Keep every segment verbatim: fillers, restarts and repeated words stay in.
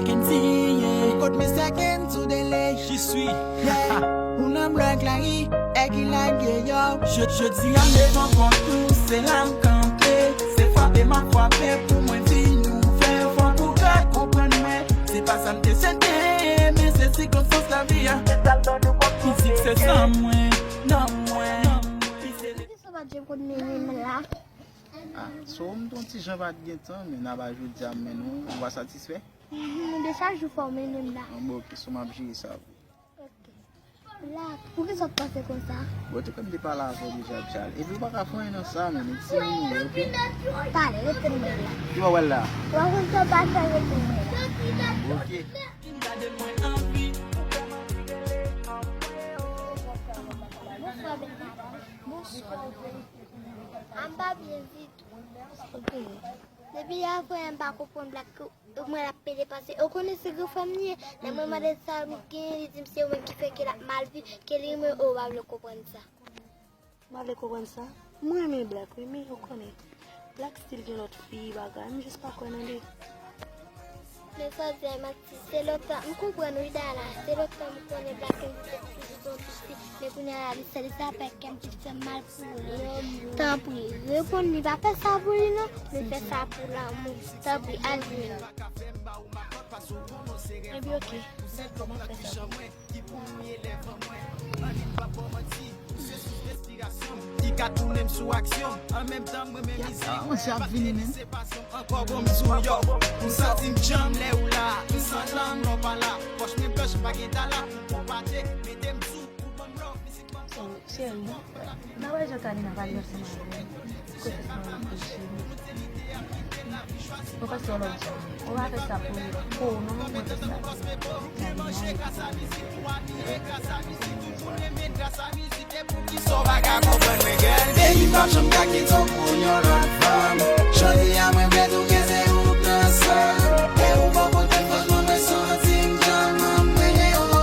Kenzie, yeah. Kot mesye Kenzo Dele? J'y suis. Yeah. Ou nan Black Larry, e ki lage yo. Je, je dis à mes rencontres, c'est là m kanpe. Se frape m ap frape pou mwen vin ouvè. Fò pou gad konprann mwen. Se pa sa m te swete, men se sikonstans lavi a. Mizik se san mwen, nan mwen. Poukisa w pa t janm konn mennen m la? Ah, so m t on ti jan pa t gen tan, men naba jodi a m mennen w, ou pa satisfè? Mhm, de chak jou fò w mennen m la. Ah, bon, ok, so m ap jere sa pou ou. Ok. Black, poukisa w t panse konsa? Bon, te kwè m te pale avè w deja, Charles. Epi w pa ka fè anyen nan sa, men, e timoun ou ye, ok? Pale, rete nan la. Ki w wè la? W a konn sa w pa fè, rete nan la. Ok. Bonswa, bèl madanm. Bonswa. A m pa byen ditou. Ok. Depi yè frè m pa konprann Black, mwen l ap pede pase. Ou konnen se gran frè m li ye. Lè mwen mande l sa m gen, li di m se mwen ki fè ke l ap mal viv, ke li renmen ou, ou pa vle konprann sa. M pa vle konprann sa. Mwen renmen Black, wi, men ou konnen. Black still gen lòt fi, bagay, m jis pa kwè nan li. Men sa w di a, Maxi, se lontan, m konprann wi, Dana, se lontan m konnen Black King te toujou se yon ti fi, men kounye a la, li sèl, li se apèk kè m ki fè m mal pou li. Tanpri, reponn li, pa fè sa pou li non, men fè sa pou lanmou. Tanpri, al di li. Epi ok, dakò, m ap fè sa pou li. Ki pou m ye lè van mwen. Annik pa fò manti, ou se sous lenspirasyon m. Ki ka tounen m sou aksyon m. An menm tan, mwen menm mizik. Mwen se ap vini, men. Se pasyon m ankò, bon, m sou yo. M santi m djanm lè ou la. M san lang lè w pa la. Pòch mwen blanch, m pa gen dala. Pou m konpate, mete m sou. Ou ban m love, mizik ban m. Oh, cheri, m pa wè jan Kalina pale ansanm avè m. Kote sa w reflechi? Ou pase yon lòt jan. Ou pa fè sa pou, pou w non, mwen fè sa pou Kalina. Sa w pa ka konprann mwen, girl, baby, m p ap janm ka kite w pou yon lòt fanm. Jodi a, mwen vle tou ke se ou k nan san m. E ou bò kote m, fòs mwen, mwen santi m djanm, mwen, oh.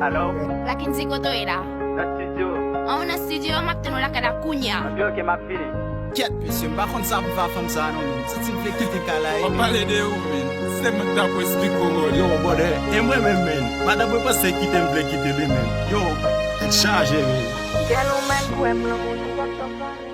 Alo? Black King, kote w ye la? Nan estidyo. An, ou nan estidyo, m ap tann ou lakay la kounye a. Ok, ok, m ap vini. Kèt, mesye, m pa konn sa pou m fè a fanm sa a non, men m santi m vle kite kay la, wi. W ap pale de ou, men. Se mwen k t ap esplike w, yo, brother. E mwen menm, men. Madanm mwen panse kite m vle kite li, men. Yo, tèt chaje, men. Gèl ou menm kwè m lanmou nou p ap janm pale.